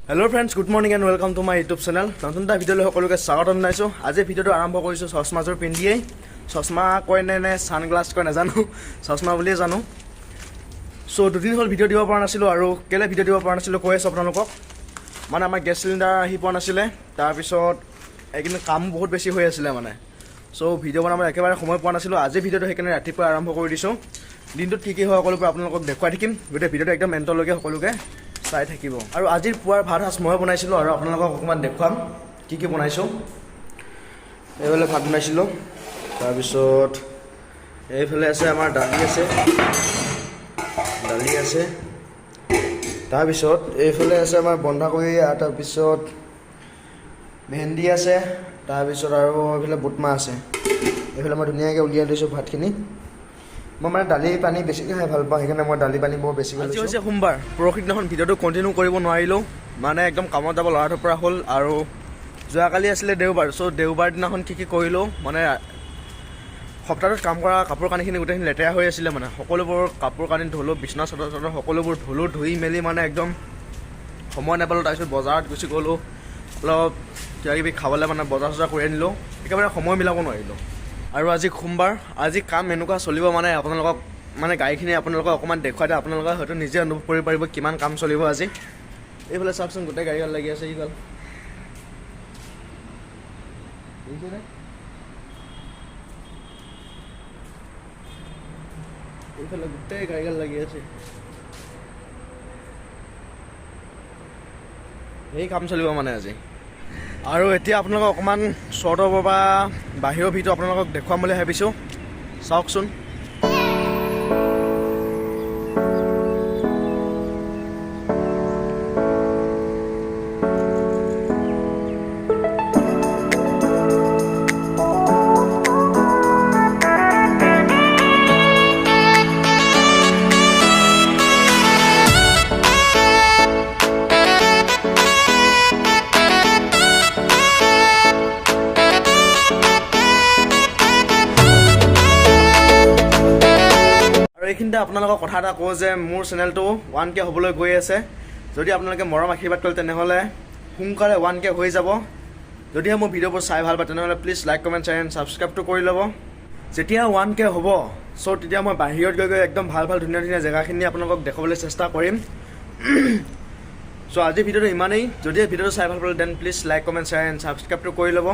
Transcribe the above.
Hello friends, good morning and welcome to my YouTube channel. নতুন এটা ভিডিঅ'লৈ সকলোকে স্বাগতম জনাইছোঁ। আজি ভিডিঅ'টো আৰম্ভ কৰিছোঁ চশমাযোৰ পিন্ধিয়েই। চশমা কয় নে নে ছানগ্লাছ কয় নাজানো, চশমা বুলিয়ে জানো। চ' দুদিন হ'ল ভিডিঅ' দিব পৰা নাছিলোঁ আৰু কেলৈ ভিডিঅ' দিব পৰা নাছিলোঁ কৈ আছোঁ আপোনালোকক। মানে আমাৰ গেছ চিলিণ্ডাৰ আহি পোৱা নাছিলে, তাৰপিছত এইকেইদিন কাম বহুত বেছি হৈ আছিলে মানে। চ' ভিডিঅ' বনাবলৈ একেবাৰে সময় পোৱা নাছিলোঁ। আজি ভিডিঅ'টো সেইকাৰণে ৰাতিপুৱা আৰম্ভ কৰি দিছোঁ। দিনটোত কি কি হয় সকলোবোৰ আপোনালোকক দেখুৱাই থাকিম। গোটেই ভিডিঅ'টো একদম এণ্টলৈকে সকলোকে চাই থাকিব। আৰু আজিৰ পুৱাৰ ভাত সাজ মই বনাইছিলোঁ আৰু আপোনালোকক অকণমান দেখুৱাম কি কি বনাইছোঁ। এইফালে ভাত বনাইছিলোঁ, তাৰপিছত এইফালে আছে আমাৰ দালি আছে, দালি আছে। তাৰপিছত এইফালে আছে আমাৰ বন্ধাকবি আৰু তাৰপিছত ভেন্দি আছে, তাৰপিছত আৰু এইফালে বুটমাহ আছে। এইফালে মই ধুনীয়াকৈ উলিয়াই লৈছোঁ ভাতখিনি। মই মানে দালি পানী বেছিকৈ খাই ভাল পাওঁ, সেইকাৰণে মই দালি পানী বৰ বেছিকৈ। আজি হৈছে সোমবাৰ। পৰহি দিনাখন ভিডিঅ'টো কণ্টিনিউ কৰিব নোৱাৰিলোঁ, মানে একদম কামত যাব ল'ৰাটোৰ পৰা হ'ল। আৰু যোৱাকালি আছিলে দেওবাৰ। চ' দেওবাৰ দিনাখন কি কি কৰিলোঁ, মানে সপ্তাহটোত কাম কৰা কাপোৰ কানিখিনি গোটেইখিনি লেতেৰা হৈ আছিলে। মানে সকলোবোৰ কাপোৰ কানি ধুলোঁ, বিচনা চাদৰ চাদৰ সকলোবোৰ ধুলোঁ। ধুই মেলি মানে একদম সময় নাপালোঁ। তাৰপিছত বজাৰত গুচি গ'লোঁ, অলপ কিবা কিবি খাবলৈ মানে বজাৰ চজাৰ কৰি আনিলোঁ। একেবাৰে সময় মিলাব নোৱাৰিলোঁ। আৰু আজি সোমবাৰ, আজি কাম এনেকুৱা চলিব, মানে আপোনালোকক মানে গাড়ীখিনি আপোনালোকক অকণমান দেখুৱাই দিওঁ। আপোনালোকে হয়তো নিজে অনুভৱ কৰিব পাৰিব কিমান কাম চলিব আজি। এইফালে চাওকচোন, গোটেই গাড়ীখন লাগি আছে। এইফাল দেখিছেনে? এইফালে গোটেই গাড়ীখন লাগি আছে। এই কাম চলিব মানে আজি। আৰু এতিয়া আপোনালোকক অকণমান চৰ্টৰ পৰা বাহিৰৰ ভিডিঅ' আপোনালোকক দেখুৱাম বুলি ভাবিছোঁ, চাওকচোন। আৰু এইখিনিতে আপোনালোকক কথা এটা কওঁ যে মোৰ চেনেলটো 1K হ'বলৈ গৈ আছে। যদি আপোনালোকে মৰম আশীৰ্বাদ কৰে, তেনেহ'লে সোনকালে 1K হৈ যাব। যদিহে মোৰ ভিডিঅ'বোৰ চাই ভাল পায়, তেনেহ'লে please like, comment, share and ছাবস্ক্ৰাইবটো কৰি ল'ব। যেতিয়া 1K হ'ব, চ' তেতিয়া মই বাহিৰত গৈ গৈ একদম ভাল ভাল ধুনীয়া ধুনীয়া জেগাখিনি আপোনালোকক দেখুৱাবলৈ চেষ্টা কৰিম। চ' আজিৰ ভিডিঅ'টো ইমানেই। যদিহে ভিডিঅ'টো চাই ভাল পালে, then please like, comment, share and ছাবস্ক্ৰাইবটো কৰি ল'ব।